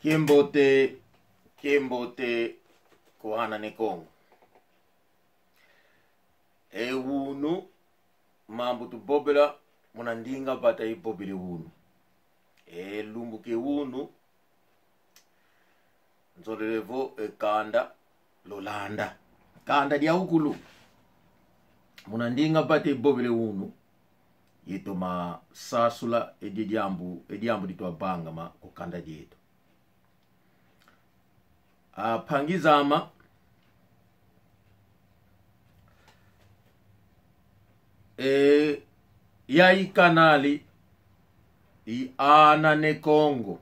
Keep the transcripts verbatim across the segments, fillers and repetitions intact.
Kiambote, kiambote kwa ana ne Kongo. E unu, mambu tuvovela muna ndinga vata ivovele unu. E lumbu kia unu, nzolele vo e kanda lwalanda. Kanda diawukulu. Muna ndinga vata ivovele unu, yeto masasula e diambu, e diambu ditwavangama ku kanda dieto. A, mpangi zame, e, yayi kanali i Ana ne Kongo.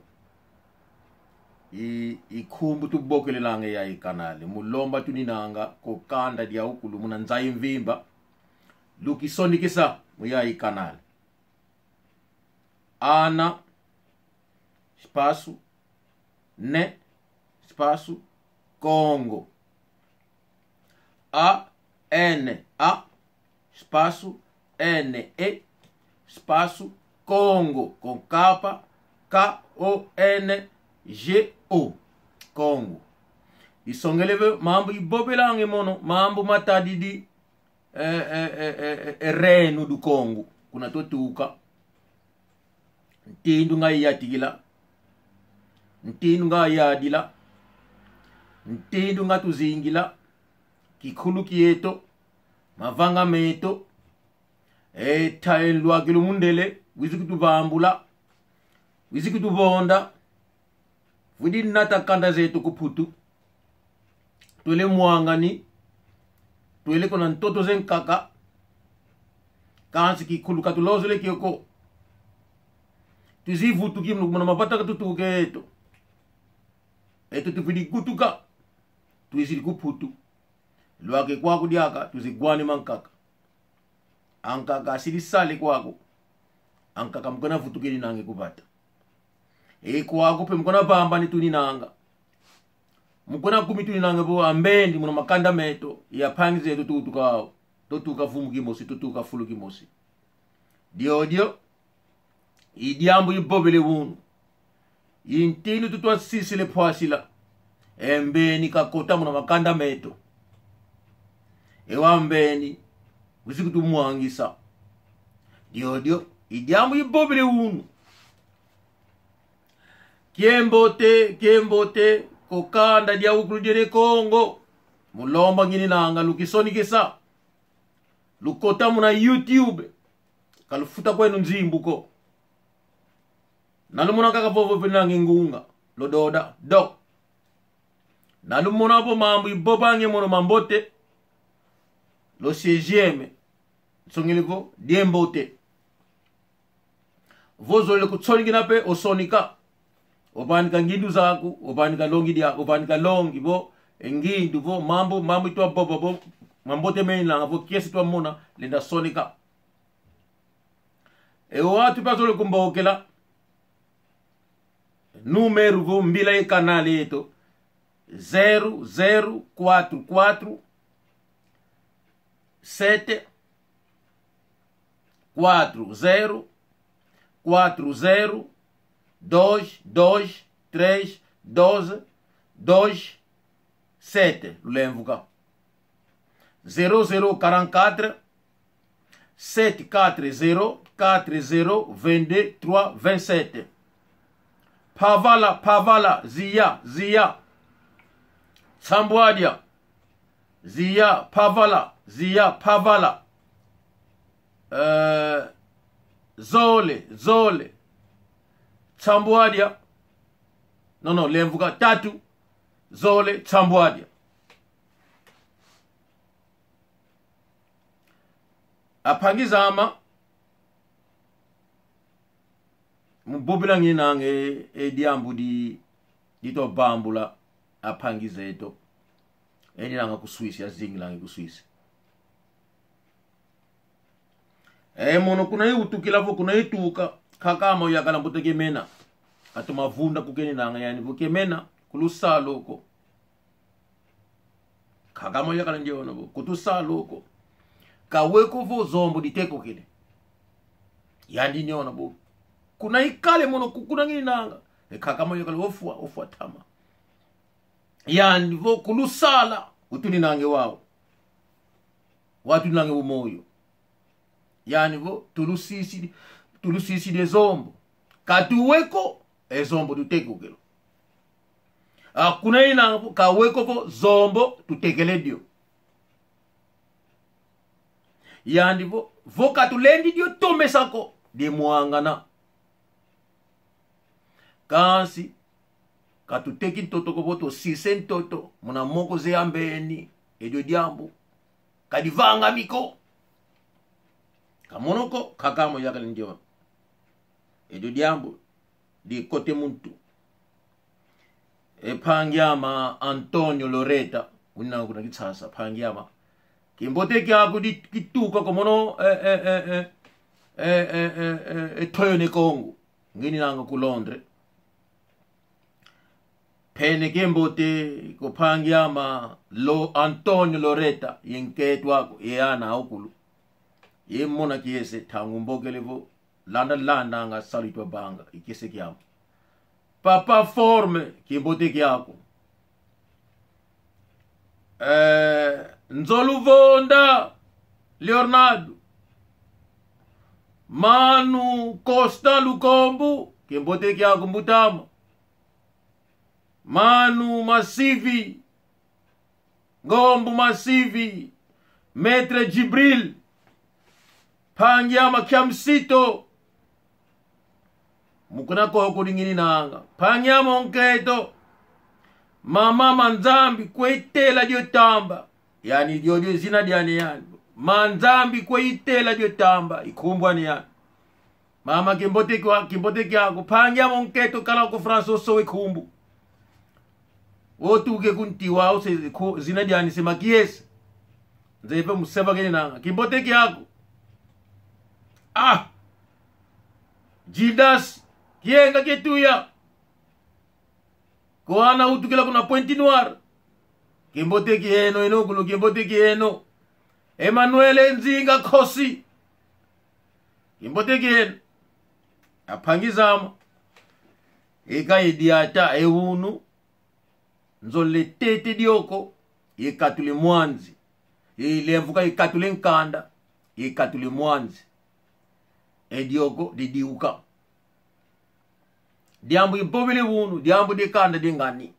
I, i nkumbu tubokelelanga yayi kanali. Mu lomba tuninanga ku kanda diawukulu muna nza ya mvimba, lukisonekesa mu yayi kanali. Ana, espaço, ne, espaço, Kongo. A, N, A, espaço, N, E, espaço, Kongo, com capa, K O N G O, Kongo. Isongele vo mambu ivovelanga mono, mambu matadidi, eh, eh, eh, eh, eh, Reino do Congo, kuna twatuka. Ntindu nga yatikila, ntindu nga yadila, ntindu nga tuzingila, kikulu kieto, mavanga meto, e ta e nlwakilo mundele, wizi kutuvambula, wizi kutuvonda, vwidi nata kanda zeto ku Mputu. Twele mwangani, twele kuna ntoto ze nkaka, kansi kikulu katulozele kio ko. Twizi vutuki muna mavata katutuka eto. Eto tuvwidi kutuka, twizidi ku Mputu. Lwaka kwaku diaka, twizi wana mankaka. Ankaka asidi sala kwaku. Ankaka mu kuna vutuka eninanga ku vata. E kwaku mpe mu kuna vambani tuninanga. Mu kuna kumi tuninanga vo ambeni muna makanda meto, ya mpangi zeto tutuka, tutuka vumu kimosi, tutuka fulu kimosi. Diodio, i diambu ivovele unu. I ntinu tutwasisile pwasila. E mbeni kakota muna makanda meto. E wau mbeni, wizi kutumwangisa. Diodio, i diambu ivovele unu. Kiambote, kiambote, ku kanda diawukulu dia ne Kongo. Mu lomba ngininanga lukisonekesa. Lukota muna YouTube. Kalufuta kweno nzimbu ko. Na lumona kaka vovo vinangi ngunga. Ludoda. Do. Na lumona vo mambu ivovanga mono mambote. Lusiezi eme. Nsongele vo, diambote. Vo ozolele kunsonekena mpe, osoneka. Ovanika ngindu zaku, ovanika longi diaku, ovanika longi vo, e ngindu vo, mambu, mambu itwavova vo, mambote menanga vo, kiese twamona, lenda soneka. E wantu mpe azolele kumbokela. Número vo mbila ye canal yeto. Zero, zero, quatro, quatro, sete, quatro, zero, quatro, zero, dois, dois, três, doze, dois, sete. Lulemvuka. Zero, zero, quarante-quatre, sete, quatre, zero, quatre, zero, vingt-deux, trois, vingt-sept. Pavala, pavala, zia, zia. Tsambwadia. Zia, pavala, zia, pavala. Eh, zole, zole. Tsambwadia. Não, não, lemvuka, tatu. Zole, tsambwadia. Ampangi zame, mu vovela ngininanga e, e diambu di, ditwavambula ampangi zeto. Eninanga ku Suisse, azingilanga ku Suisse. E mono kuna iwutukila vo kuna ituka, kakama uyakala mbuta Kemena. Atoma vunda kukeninanga yani vo Kemena, kulusala ko. Kakama uyakala ndiona vo, kutusala ko. Kaweko vo zombo ditekokele. Yandi niona vo. Kuna ikale mono ku-, kuna ngininanga. E nkaka moyo yakala: Ofwa, ofwa ntama. Yandi vo: Kulusala, utuninange wau. Watuninange umoyo. Yandi vo: Tulusisidi, tulusisidi e zombo. Ka tuwe ko, e zombo tuteke kelo. A, kuna inanga vo: Ka we ko vo, zombo tutekele dio. Yandi vo: Vo ka tulendi dio tomesa ko, diamwangana. Kansi ka tuteki ntoto ko vo, tusise ntoto muna moko ze a mbeni, edio diambu ka divangami ko. Ka mono ko, nkaka moyo yakala: Ndio. Edio diambu dikote mu ntu. E mpangi ama Antonio Loreta, winanga kuna Kinshasa, mpangi ama. Kimbote kiaku di kituka ko mono, e, e, e, e, e, e, e, e, e, Toyo ne Kongo. Ngininanga ku Londres. Mpene kimbote kwa mpangi ama Lo-, Antonio Loreta, ye nkento aku, ye ana akulu. Ye mona kiese, ntangu mbokele vo landa landanga salu itwa vanga, i kiese kiame. Papa Forme, kimbote kiaku. Eh, Nzoluvonda Leonardo. Manu Costa Lukombo, kimbote kiaku mbuta ama. Manu Masivi, Ngombo Masivi, Maître Djibril, mpangi ama Kiamsito. Mukuna koko dingininanga. Mpangi ama nkento. Mama Manzambi, kwe itela dio tamba. Yani diodio zina diani yani. Manzambi, kwe itela dio tamba. I nkumbu ani yani. Mama, kimbote kwa, kimbote kiaku. Mpangi ama nkento kala ku France, osowe nkumbu. Otuke ku nti wau se ku-, zina diani se Makiese. Nzeye vo Museva kenina. Kimbote kiaku. Ah! Gildas Kienga Kietuya. Kwa ana utukila kuna Pointe-Noire. Kimbote kieno, eno kulu kimbote kieno. Emmanuel Nzinga Nkosi. Kimbote kieno. A mpangi zame. Eka e diata, e unu. Nzolele tete dioko, ikatule mwanzi. Ilemvuka ikatule nkanda, ikatule mwanzi. E dioko didiuka. Diambu ivovele unu, diambu dia kanda dia ngani.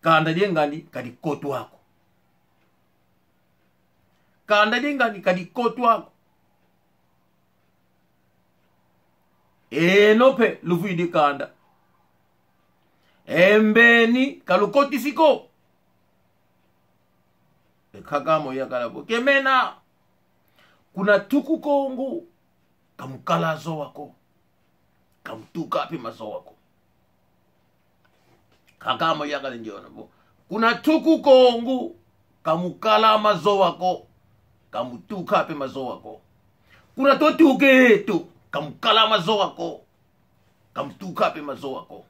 Kanda dia ngani ka dikotwa ko. Kanda dia ngani ka dikotwa ko. Eno mpe luvwidi kanda. E mbeni ka lukotisi ko. E nkaka moyo yakala vo: Kemena, kuna tuku Kongo, ka mukala zowa ko. Ka mutuka mpe mazowa ko. Nkaka moyo yakala ndiona vo: Kuna tuku Kongo, ka mukala mazowa ko. Ka mutuka mpe mazowa ko. Kuna twatuka eto, ka mukala mazowa ko. Ka mutuka mpe mazowa ko.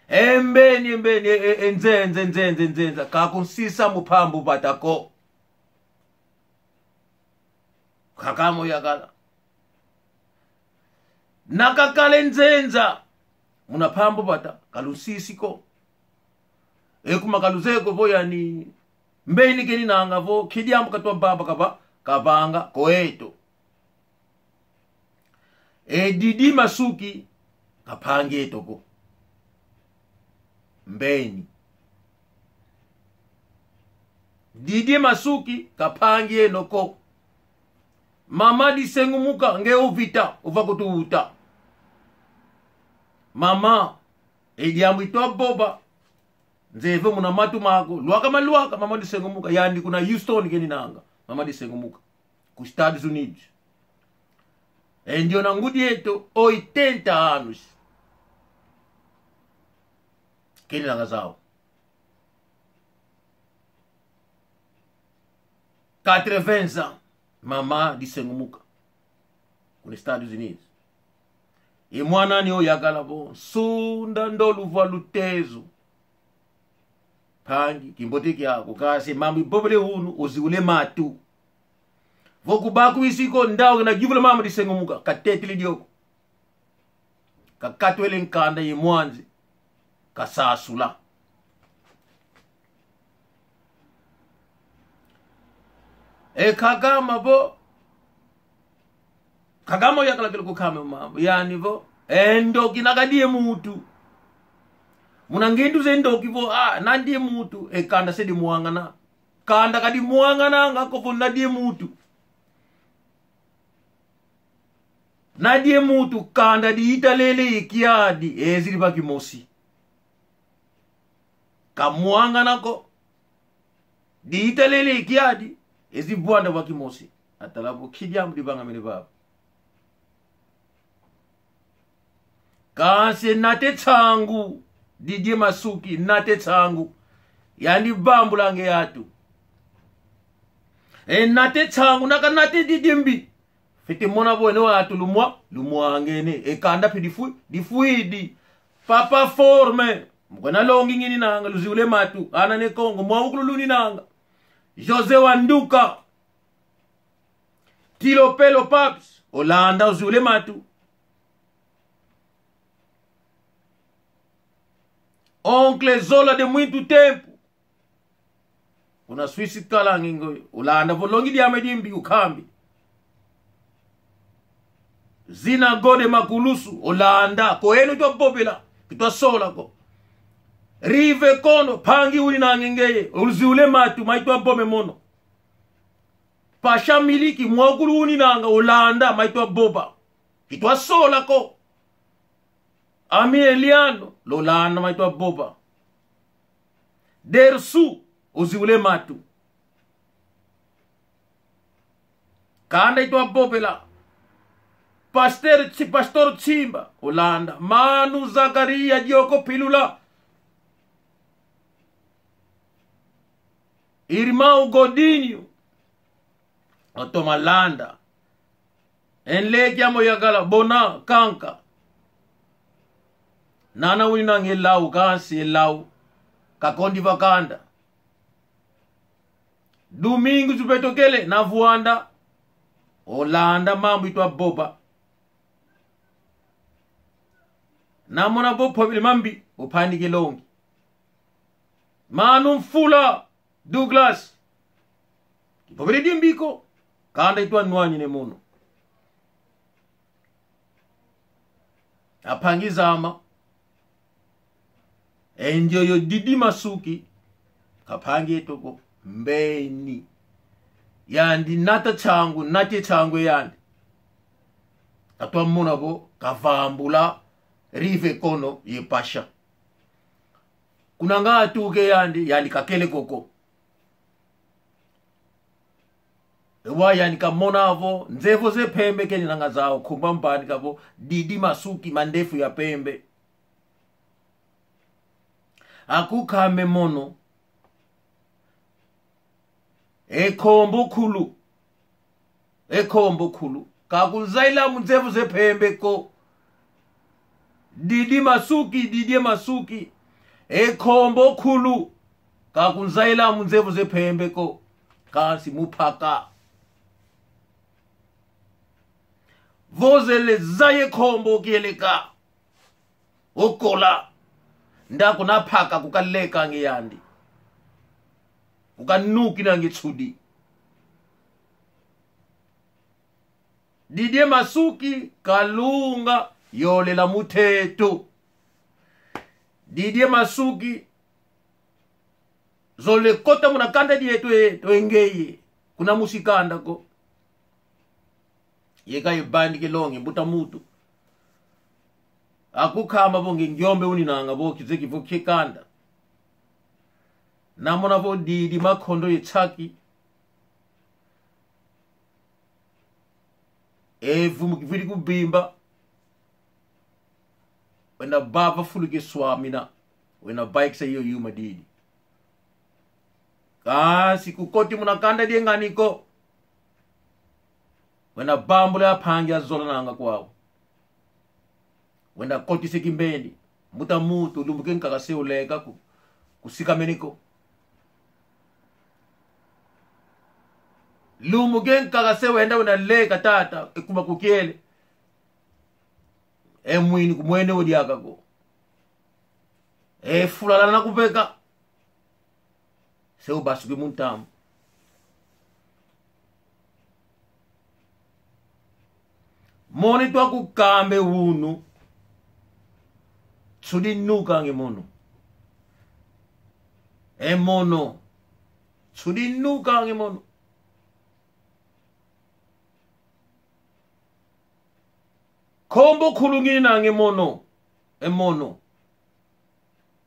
E mbeni, e mbeni, e, e, e nzenza, nzenza, nzenza. Ka kunsisa mu mpambu vata ko. Nkaka moyo yakala. Na kakala e nzenza muna mpambu vata, ka lunsisi ko. E kuma ka luzeye ko vo yani mbeni keninanga vo, kidiambu katwa vava kava, kavanga ko eto. E Didi Masuki ka mpangi eto ko. Mbeni. Didi Masuki ka mpangi eno ko. Mama Disengumuka, nge ovita, ova kutuuta. Mama, e diambu itwa vova. Nzeye vo muna matu maku. Lwaka malwaka, Mama Disengumuka. Yandi kuna Houston keninanga. Mama Disengumuka. Ku Estados Unidos. E ndiona ngudi eto, oitenta anos. Keninanga zau. Quatre-vingts ans. Mama Disengumuka. Kuna Estados Unidos. E mwan'ani o yakala vo: Nsunda ndo luvwa lutezo. Mpangi, kimbote kiaku, kansi mambu ivovele unu, oziula e matu. Vo kubakwisi ko, ndau kena yuvula Mama Disengumuka, katetele dio ko. kakatwele nkanda ye mwanzi, kasasula. E Kagame vo, Kagame oyakalakele ku Kagame mambu, yani vo, e ndoki na kadi e mutu. Muna ngindu ze ndoki vo, ah, na ndie mutu, e kanda se dimwangana. Kanda kadimwangananga ko vo na die mutu. Na die mutu, kanda ditalele ye kiadi, ezidi va kimosi. Kamwangana ko. Ditalele ye kiadi, ezi vwanda va kimosi. Atala vo ki diambu divangamene vava. Kansi e nate nsangu, Didier Masuki, nate nsangu. Yandi vambulanga e atu. E nate nsangu, na kanate didi mbi. Fwete mona vo eno atu lumwa, lumwangene. E kanda mpe difwi, difwidi. Papa Forme, mu kwena longi ngininanga, luziula e matu, ana Ne Kongo, mwaukulu luninanga. José Wanduka. Tilo Pelo Paps, olanda, oziula e matu. Oncle Zola de muito tempo. Kuna Suisse kalangi ngoi, olanda vo longi diame dimbi ukambi. Zina Gode Makulusu, olanda, ko eno itwa vovela, kitwa sola ko. Rive Kono, mpangi uninanga ngeye, oluziula e matu, ma itwa vova e mono. Pasha Miliki, mwaukulu uninanga, olanda, ma itwa vova. Kitwa sola ko. Ami Eliano, lolanda, ma itwa vova. Dersu, oziula e matu. Kanda itwa vovela. Pastor Tsi-, Pastor Tsimba, olanda. Manu Zakaria Dioko Pilula. Irmão Godinho, otoma landa. E nleke ame oyakala, Bona Kanka. Nana uninanga e lau, kansi e lau kakondi va kanda. Domingos Betokele, na vwanda. Olanda mambu itwa vova. Na mona vo mpovele mambi, ompandike longi. Manu Mfula, Douglas. Kipovele dimbi ko, kanda itwa nwanina e mono. Ampangi zame. E ndioyo Didi Masuki, ka mpangi eto ko, mbeni. Yandi nata nsangu, nati e nsangu e yandi. Katwa mona vo, kavambula Rive Kono ye Pasha. Kuna nga atuka e yandi, yandi kakele koko. Ewa yandi kamona vo, nzevo ze mpembe keninanga zau, nkumbu amvanika vo, Didi Masuki, mandefu ya mpembe. Akukamba e mono. E nkombo nkulu. E nkombo nkulu. Ka kunzaila mu nzevo ze mpembe ko. Didi Masuki, Didi Masuki. E nkombo nkulu. Ka kunzaila mu nzevo ze mpembe ko. Kansi mu mpaka. Vo ozele zaya e nkombo kieleka. Okola. Nda kuna mpaka kukalekanga e yandi. Kukanukinanga e nsudi. Didier Masuki kalunga yolela muteto. Didier Masuki zole kota muna kanda dieto e, to e ngeye. Kuna musi kanda ko. Yeka yebandike longi mbuta mutu. Akukamba vo nge ngiombe uninanga vo kizeki vo kikanda. Namona vo didi makondo ye nsaki. E vumu kivwidi kuvimba. Wenda vava fulu kiswamina. Wenda vaikisa iyo yuma didi. Kansi kukoti muna kanda die ngani ko. Wenda vambula ampangi azolananga kwau. Wenda kotisa kimbendi. Mbuta mutu, lumbu kiankaka se oleka ku, kusikamene ko. Lumbu kiankaka se wenda, wenda leka tata, e kuma kukiele. E mwini kumwene o diaka ko. E fulala na kubeka. Se ubasuki mu ntambu. Mono twakukambe unu. Tsudi nuka nge mono. E mono. Tsudi nuka nge mono. Kombo kulu ngina nge mono. E mono.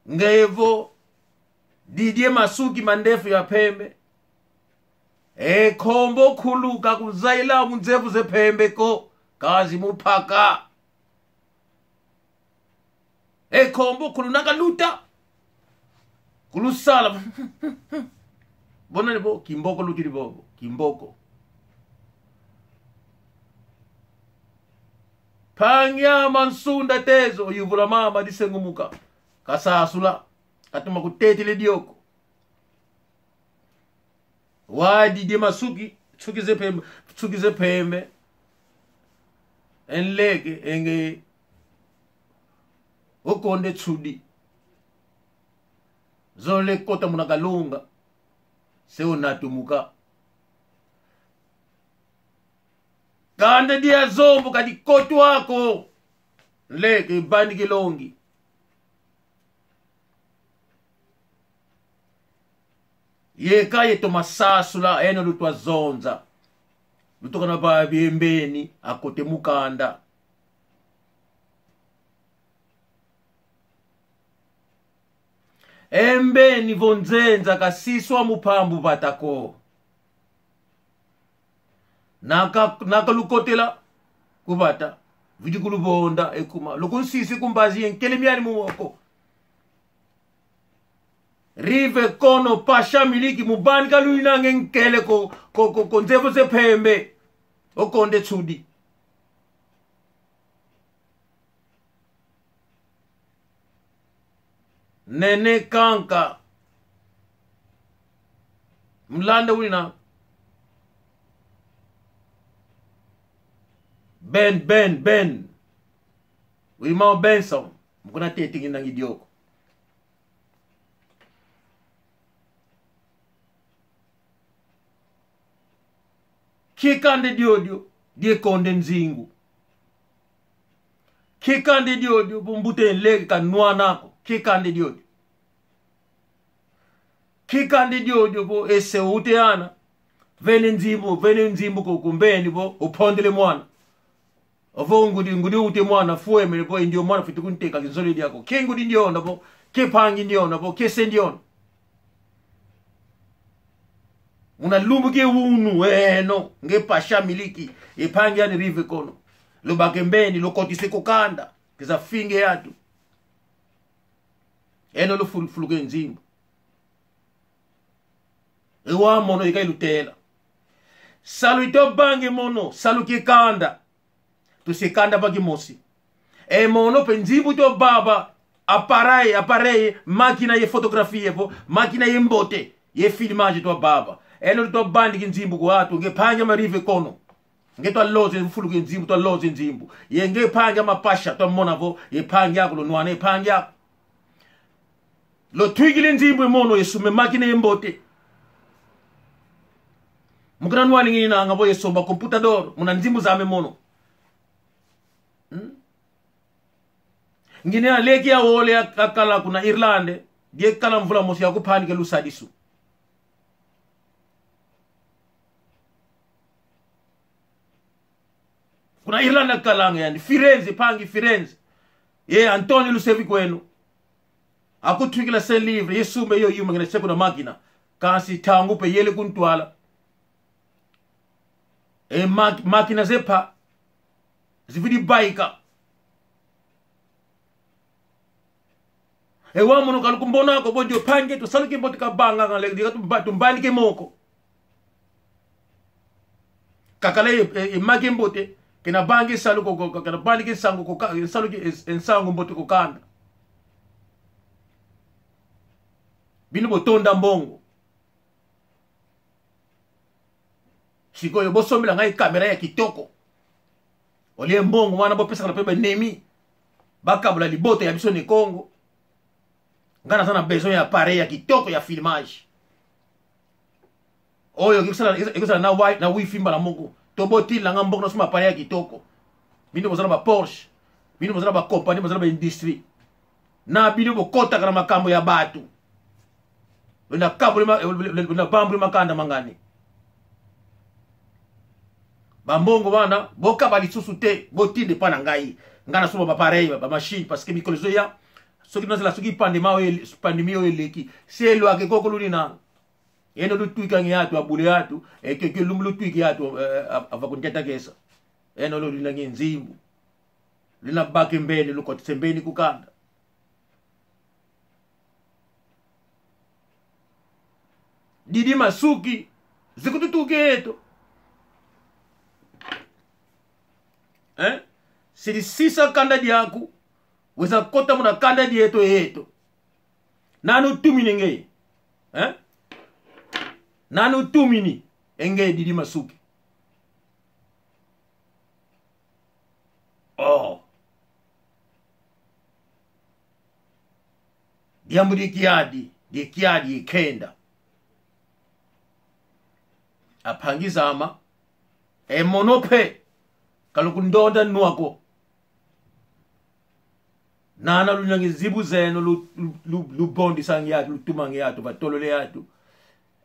Nge evo, didi e masuki mandefu ya pembe. E kombo kulu kakuzaila mu nzevu ze pembe ko, kazi mupaka. E kombo kulu nakaluta. Kulusala. Bona ni bo, kimboko lutidi bobo, kimboko. Mpangi ama nsunda tezo, yuvula mama disengumuka. Kasasula, katuma kutetele dioko. Wadi die masuki, suki ze pembe, suki ze pembe. E nleke, e nge, okonde tsudi. Zole kota muna kalunga. Se unatumuka. Kanda dia zombo kadi koto ako. Nleke, bandi kilongi. Yeka yeto masasula, eno lutwa zonza. Lutuka na babi e mbeni, akote mu kanda. E mbeni vo nzenza kasiswa mu pambu vata ko. Naka, naka lukotela ku vata, vidi kuluvonda, ekuma. Lukunsisi ku mbazi ye nkele miani mu moko. Rive kono pasha miliki mubani kalwinange nkele ko, ko, ko, ko nzevo ze pembe. Okonde tsudi. Nene kanka. Mulanda wina. Ben, Ben, Ben. Wima Benson. Mukuna tete nginangi dioko. Kiekande diodio, diekonde nzingu. Kiekande diodio, vo mbuta e nleke kanwana ko. Kiekande diodio. Kiekande diodio, vo ese ute ana. Vene nzimbu, vene nzimbu ko kumbeni vo, upondele mwana. Ovo ngudi, ngudi ute mwana fuemene vo, e ndio mwana fwete kunteka kinzole diako. Kie ngudi ndiona vo, kie mpangi ndiona vo, kie se ndiona. Muna lumbu kie unu, eno, nge pasha miliki, e mpangi ani rive kono. Lubake mbeni, lukotise ku kanda, kiza finge yatu. Eno luful-, fuluke nzimbu. E wa mono ika ilutela. Salu ito bange mono, salu kie kanda. Tusi kanda va kimosi. E mono pe nzimbu to baba, appareil, appareil, makina ye fotografie vo, makina ye mbote, ye filmage to baba. Eno to bandiki nzimbu kwa atu, nge mpangi ama rive kono. Nge twaloze mfuluke nzimbu, twaloze nzimbu. Ye nge mpangi ama pasha, twamona vo, ye mpangi aku lunwana, ye mpangi aku. Lutwikile nzimbu e mono, yesume makina ye mbote. Mukana nwani nginanga vo yesomba computador, muna nzimbu zame mono. Hmm? Ngine aleki ya wole ya kakala kuna Irlande, die kala mvula mosi ya kupanike lusadisu. Kuna Irlanda kalanga yani, Firenze, mpangi Firenze. Ye Antonio Lusevi kweno. Akutwikila cent livres, ye sumba yo yuma ngina se kuna makina. Kansi ntangu pe yele kuntwala. E mak-, makina zepa. Zividi baika. E wa mono kalukumbona ko vo dio mpangi eto salu kimbote kabanga ngale, dia tumba-, tumbanike moko. Kakala e, e, e maki mbote, kena bangi salu ko, ko, kena bangi nsangu ko ka-, nsalu ki, e, e nsangu mbote ku kanda. Bino botonda mbongo. Sikoyo bosombela ngai kamera ya kitoko. Olie mbongo wana bopesaka na pe ba ennemi. Bakabula libota ya biso Ne Kongo. Nga naza na besoin ya appareil ya kitoko ya filmage. Oyo ekozala, ekozala na wi-, na wifi mbala moko. To botinda nga mbongo nasomba appareil ya kitoko. Bino bozala ba Porsche. Bino bozala ba compagnie, bozala ba industrie. Na bino bokotaka na makambo ya bato. Lenda kabula ma-, lenda bambula makanda ma ngani. Bambongo wana, bokaba lisusu te, botinda epa na ngai. Nga nasomba ba appareil, ba, ba machine, parce que mikolo ezoya, soki nazala, soki pandémie oyo ele-, pandémie oyo eleki, se elwaka koko luni na. Eno lutwika nge atu, abule atu, e ke, ke lumbu lutwiki atu, eh, a-, ava kuntiata kesa. Eno lo lina nge nzimbu. Lina bake mbeni, lukotese mbeni ku kanda. Didi Masuki, zikututuka eto. Eh? Sidi sisa kanda diaku, weza kota muna kanda dieto eto. Nani utumini nge? Eh? Nani utumini nge Didi Masuki? Oh. Diambu di kiadi, di kiadi ikenda. Ampangi zame, e mono mpe, ka lukundonda nwa ko. Nana lunangi zibu zeno lu-, lu-, lu-, lubondisangi atu, lutumangi atu, batolole atu.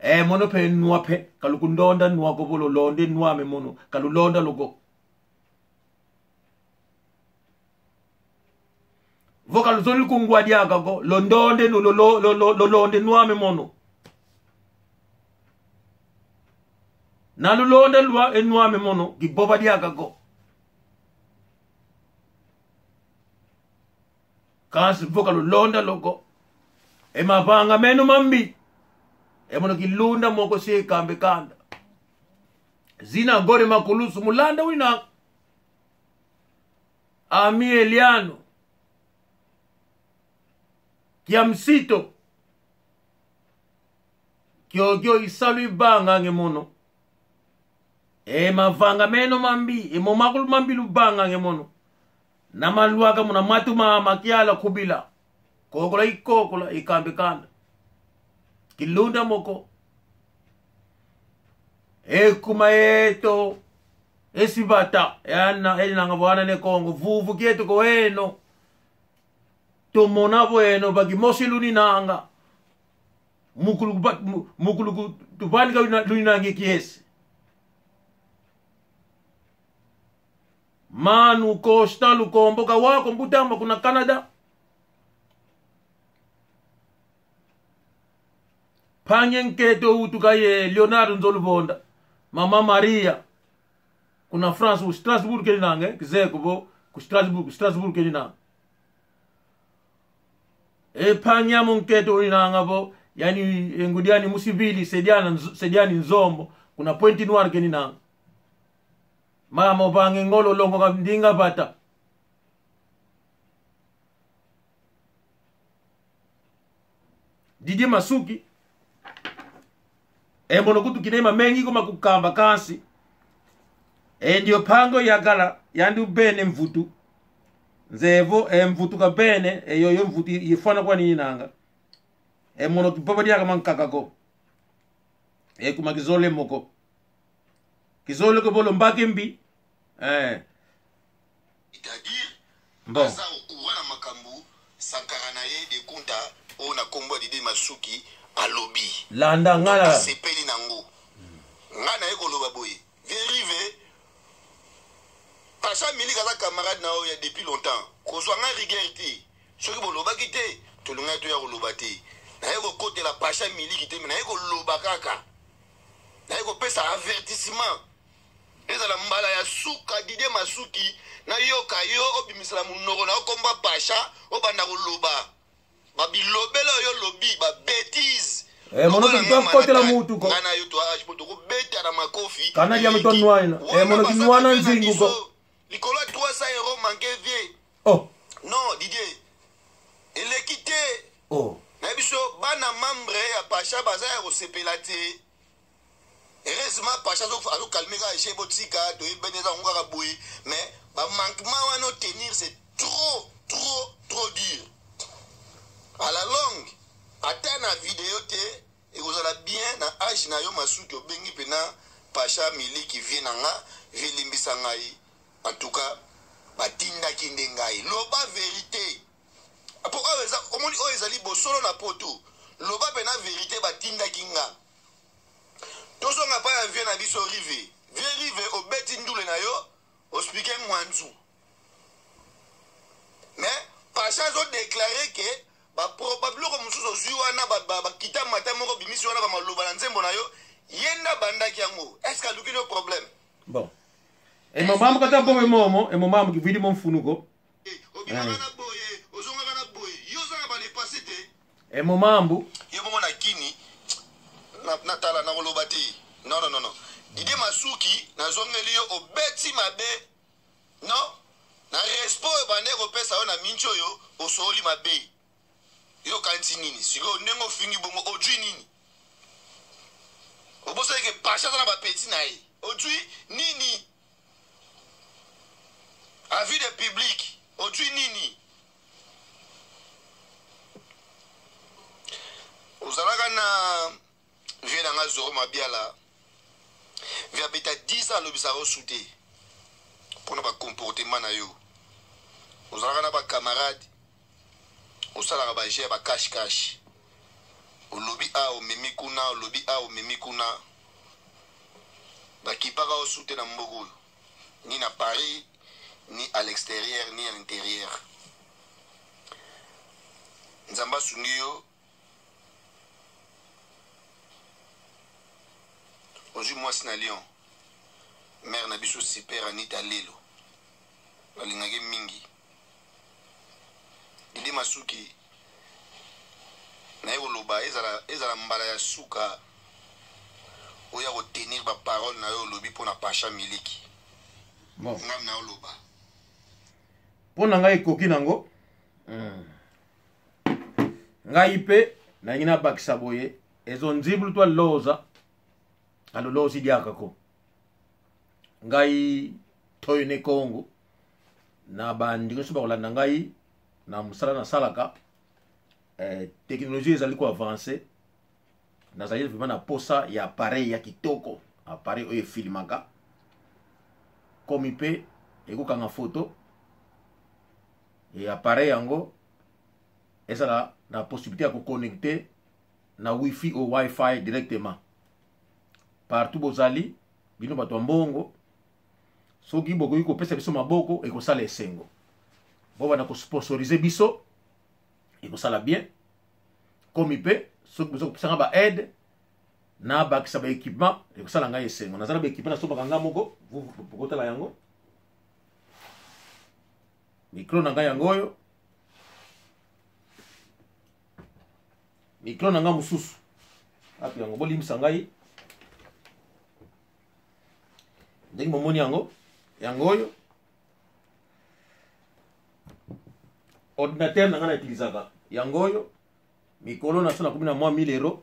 E mono mpe nwa mpe, ka lukundonda nwa ko vo lulonde nwame mono, ka lulonda lo ko. Vo ka luzolele kungwa diaka ko, londonde nu-, lo-, lo-, lo-, lo-, lulonde nwame mono. Na lulonda lwa e nwame mono, kivova diaka ko. Kansi vo ka lulonda lo ko, e mavanga meno mambi, e mono kilunda mo ko se kambe kanda. Zina Gore Makulusu, Mulanda wina. Ami Eliano. Kiamsito. Kiokio isalu ivanga nge mono. E mavanga meno mambi, e mo makulu mambi luvanga nge mono. Na malwaka muna matu ma makiala kubila. Kokola ikokola ikambe kanda. Kilunda mo ko. E kuma eto. E sivata. E ana, e nanga vo ana Ne Kongo. Vuvu kieto ko eno. Tumona vo eno, va kimosi luninanga. Mukulu ku-, mu-, mukulu ku-, tuvanika luna-, luninangi kiese. Manu Costa Lukombo, kawako mbut'ame kuna Canada. Mpangi ankento utuka ye Leonardo Nzoluvonda. Mama Maria. Kuna France, ku Strasbourg keninanga, eh? Kizeye ko vo, ku Strasbourg, ku Strasbourg keninanga. E mpangi ame ankento uninanga vo, yani, e ngudi ani musivili, se diana nz-, se diani Nzombo, kuna Pointe-Noire keninanga. Mama uvanga e ngolo longoka ndinga vata. Didier Masuki. E mono kutu kina e mamengi ko ma kukamba kansi. E ndio mpangi o yakala, yandi uvene mvutu. Nzeye vo, e mvutu kavene, e yoyo mvutu i-, ifwana kwani inanga. E mono kivova diaka mankaka ko. E kuma kizole mo ko. Kizole ko vo lo mbaki mbi. Eh. C'est-à-dire, bon, aza au courant na makambo Sankara na ye de Kunta, oyo na kombo ya Didier Masuki alobi. Landa nga na. Asepeli na ngo. Nga naye koloba boye. Vérive. Pacha Milik aza camarade na yo ya depuis longtemps. Kozwa nga rigueur te. Soki bolobaki te, tolingaki toya koloba te. Naye kokotela Pacha Milik te, mais naye koloba kaka. Naye kopesa avertissement. Ezala mbala ya suka, Didier Masuki, nayoka yo obimisa na munoko na yo kombo ya Pacha, obanda koloba. Ba bilobela oyo olobi, ba bêtises. Eh, mono lokola nga kotela Malakani, mutu ko. Nga na yo to age, po tokobeta na makofi. Kana ya mutu nwana. Eh, mono kinwana nzingu ko. Likolo ya trois cents euros manque vie. Oh. Non, Didier. Eleki te. Oh. Na biso, bana membre ya Pacha baza ya kosepela te. Heureusement, Pacha azo, azo calmer kaka jeu, botika, toyebi bene eza ngo kaka boye. Mais ba manquement wana o tenir, c'est trop, trop trop dur. À la longue, ata na vidéo te, ekozala bien na âge na yo Masuki, obengi pena Pacha Miliki, vieux na nga, vieux limbisa ngai. En tout cas, batindaki nde ngai. Loba vérité. Apo oyo eza, omoni oyo ezali bosolo na poto. Loba pena vérité, batindaki nga. Tozonga pa ya vieux na biso Rive. Vieux Rive, obeti ndule na yo, ospike mwanzu. Mais Pacha azo déclarer que ba pro-, ba biloko mosusu ozwi wana, ba, ba, ba kita mata moko bimisi wana, ba maloba na nzembo na yo, ye nde abandaki yango. Est-ce que aluki yo problème? Bon. E mo mambu kata bobe momo, e mo mambu kivwidi mo mfunu ko. Eh, obimaka na boye, ozongaka na boye. Yo ozanga ba le passé te. E mo mambu. Yo bongo na kini, na, na tala, na koloba te. Non, non, non, non. Didier Masuki, nazongeli yo, obeti mabe. Non. Na respect oyo bande kopesa yo na minti oyo, osololi mabe. Yo okanisi nini? Sikoyo ndenge ofingi bongo, ozwi nini? Obosani ke Pacha aza na ba petit na ye. Ozwi nini? Avis de public, ozwi nini? Ozalaka na vieux na nga Zoro Mabiala. Vieux abeta dix ans alobisaka yo su te. Mpo na ba comportement na yo. Ozalaka na ba camarade. Osalaka ba jeu ya ba cache-cache. Olobi awa, omemi kuna, olobi awa, omemi kuna. Bakipaka yo su te na mboka oyo. Ni na Paris, ni à l'extérieur, ni à l'intérieur. Nzambe asungi yo. Ozwi mwasi na Lyon. Mère na biso Super Anita Lelo. Nalingaki mingi. Didier Masuki, naye koloba, ezala, ezala mbala ya suka oya ko tenir ba parole na yo olobi mpo na Pacha Miliki. Bon. Ngai na oloba. Mpo na ngai ekoki nango. Mm. Ngai mpe nalingi nabakisa boye, ezo nzibulu twa loza, alolozi diaka ko. Ngai Toyo Ne Kongo, na bandeko nyonso bakolanda ngai na mosala nasalaka, eh, technologie ezali ko avancer. Nazali vraiment na posa ya appareil ya kitoko, appareil oyo efilmaka. Komi mpe ekokanga foto. E appareil yango ezala na possibilité ya ko connecter na wifi ou wifi directement. Partout bozali, bino bato ya mbongo, soki bokoki kopesa biso maboko, ekosala esengo. Bobanda ko sponsoriser biso, ekosala bien. Komi mpe, soki boza kopesa nga ba aide, nabakisa ba équipement, ekosala ngai esengo. Naza na ba équipement nasombaka nga moko, bokotala yango. Micro na ngai yango oyo. Micro na nga mosusu. Api yango, bolimbisa ngai. Ndenge bomoni yango, yango oyo. Ordinateur na nga na utilisaka, yango oyo. Mikolo na so nakomi na mwa mille euros.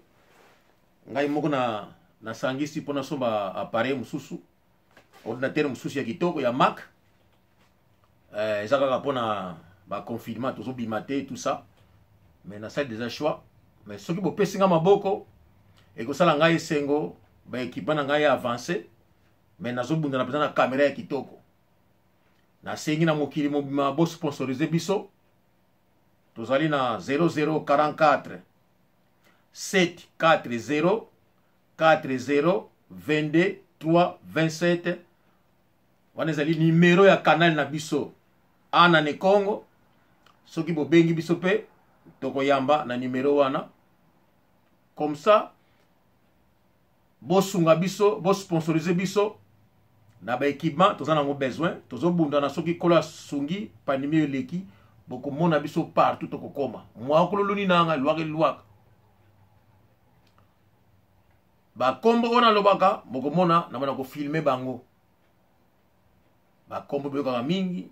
Ngai moko na, nasangisi mpo nasomba appareil mosusu. Ordinateur mosusu ya kitoko, ya Mac. Eh, eza kaka mpo na ba confinement, tozobima te, tout ça. Mais nasali déjà choix. Mais soki bopesi nga maboko, ekosala ngai esengo, ba équipement na ngai ya avancé. Mais nazobunda na mpenza na caméra ya kitoko. Nasengi na mokili mobima bo sponsoriser biso. Tozali na zéro zéro quarante-quatre, sept quatre zéro, quatre zéro, vingt-deux, trois, vingt-sept. Wana ezali numéro ya canal na biso. Ana Ne Kongo. Soki bobengi biso mpe, tokoyamba na numéro wana. Comme ça, bosunga biso, bo sponsoriser biso na ba équipement toza nango besoin. Tozobunda na soki Nkolo asungi, pandémie oyo eleki, bokomona biso partout tokokoma. Mwakululu ni nanga, lwaka lwaka. Bakombo oyo nalobaka, bokomona, nabanda kofilme bango. Bakombo boyokaka mingi.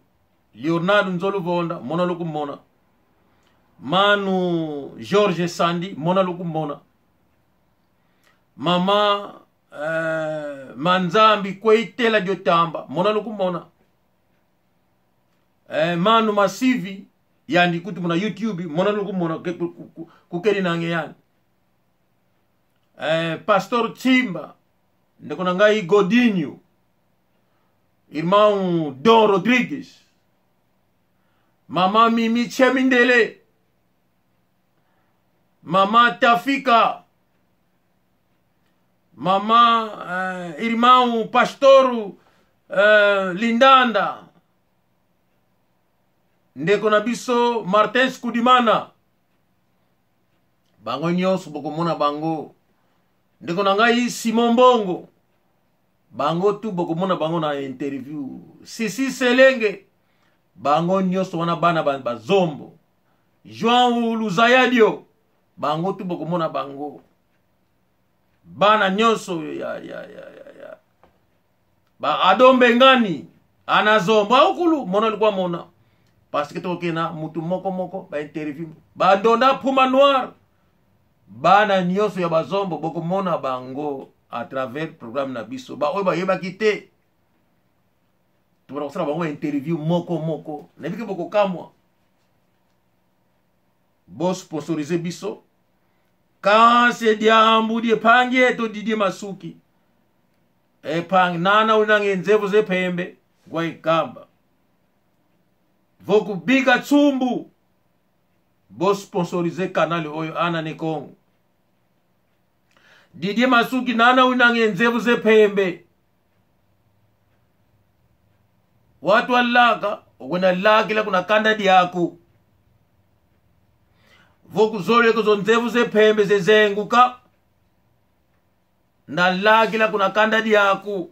Leonardo Nzoluvonda, mona lukumona. Manu George Sandi, mona lukumona. Mama, eh, Manzambi Kweitela Diotamba, mona lukumona. Eh, Manu Masivi, Yandi kutu muna YouTube, mona luku mona ke-, ku-, ku-, ku-, kukedi nange yandi. Eh, Pastor Tsimba, ndeko na ngai Godinho, irmão Dom Rodrigues, Mama Mimi Tsemindele, Mama Tafika, Mama, eh, irmão Pastor, eh, Lindanda, ndeko na biso Martins Kudimana. Bango nyonso bokomona bango. Ndeko na ngai Simon Mbongo. Bango tu bokomona bango na interview. Sisi Selenge. Bango nyonso wana bana ba, ba Zombo. João Luzayadio. Bango tu bokomona bango. Bana nyonso ya, ya, ya, ya, ya. Ba Ado Mbengani, ana Zombo, awu kulu, mona lukwa mona. Parce que toko kena mutu moko moko, ba interview. Ba Ndonda Puma Noir. Bana nyonso ya ba Zombo, bokomona bango à travers programme na biso. Ba oyo bayebaki te. Tubanda kosala bango interview moko moko. Nayebi ke bokokamwa. Bo sponsoriser biso. Kansi e diambu die mpangi eto Didier Masuki. E mpangi nana unange nzevu ze mpembe, ngwa ikamba. Vo kubika tsumbu. Bo sponsoriser canal oyo, ana ne Kongo. Didier Masuki nana unange nzevu ze mpembe. Watu walaka, okwenda lakila kuna kanda diaku. Vo kuzolele ko zo nzevu ze mpembe zezenguka, nda lakila kuna kanda diaku.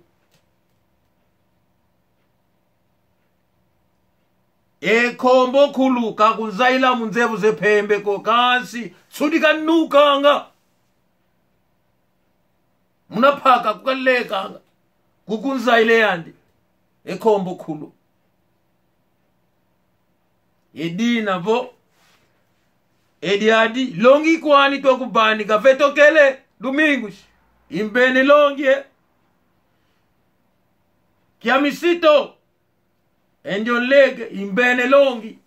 E nkombo kulu kakunzaila mu nzevu ze mpembe ko, kansi nsudi kanukanga. Muna mpaka kukalekanga. Kukunzaile yandi. E nkombo kulu. E dina vo. E diadi longi kwani twa kuvanika Vetokele Domingos. Imbene longi e. Kia misito. E ndio nleke, imbene longi.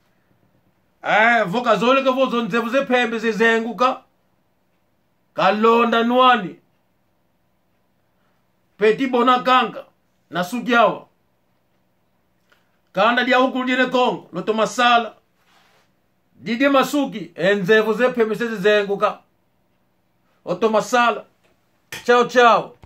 Eh, vo kazolele ko vo zo nzevu ze mpembe zezenguka. Kalonda nwani. Petit Bona Kanka, na suki awa. Kanda diawu kulu die ne Kongo, lutoma sala. Didier Masuki, e nzevu ze mpembe zezenguka. Otoma sala. Tchau, tchau.